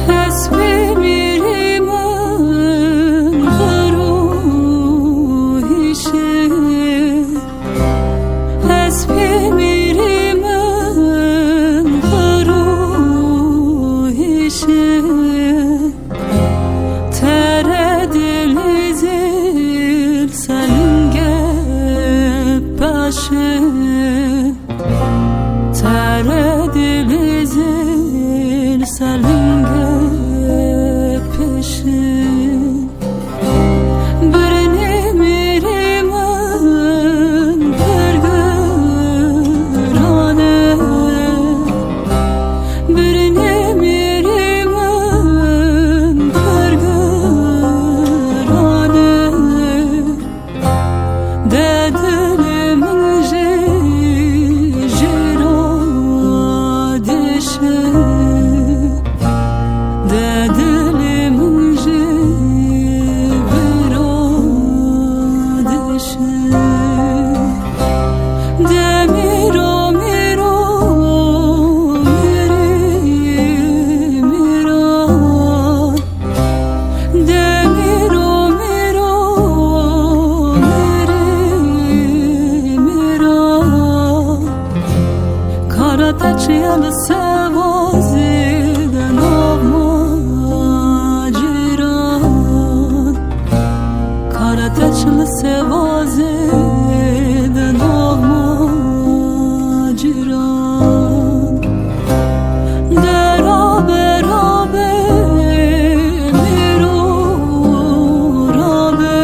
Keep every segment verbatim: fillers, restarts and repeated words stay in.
Hespê mêrê min xero hişê. Hespê mêrê min xero hişê. Tere dilê zêl selinge peşê. Tere dilê zêl selinge peşê. Birnê mêrê min pir giran e. Birnê mêrê min pir giran e. De dilê min jî jê re diş e. De dilê min jî vira diş e. De mêro, mêro, mêrê, mêra. De mêro, mêro, mêrê, mêra. Kara te çiya li sevazê de nav ma cîran. Kara te çi li sevazê de nav ma cîran. De rabe, rabe, mêro, rabe.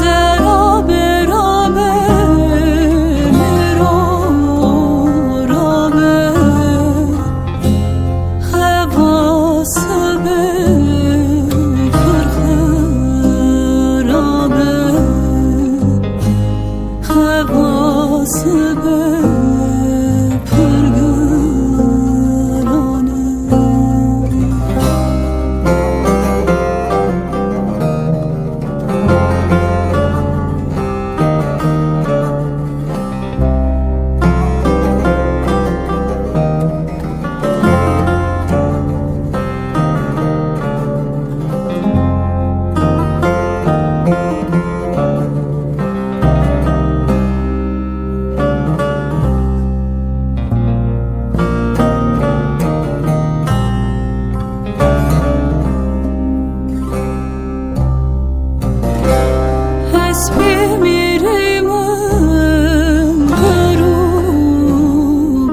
De rabe, rabe, mêro, rabe. Xeva sibe pir xira be. Xeva sibe pir giran e. Hespê mêrê min xero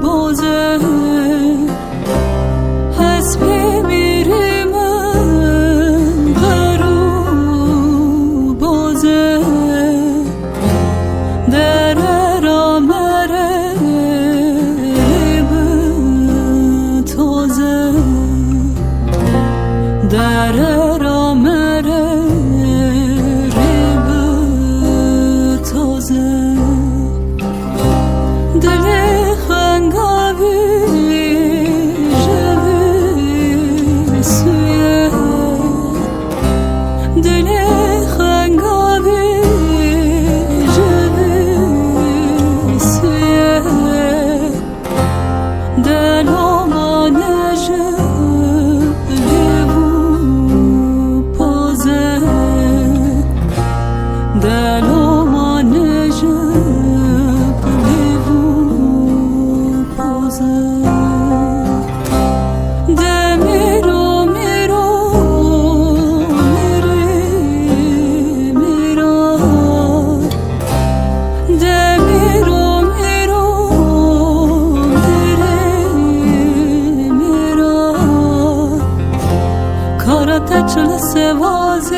boz e. Hespê mêrê min xero boz e. Dere ra mere rê bi toz e. Dere ra mere rê bi toz e. Dilê xengavî ji vî sûyê. Dilê xengavî ji vî sûyê. De loma ne ji lêv û poz e. De loma ne ji lêv û poz e. De mêro, mêro, mêrê, mêra. De mêro, mêro, mêrê, mêra. Kara te çi li sevazê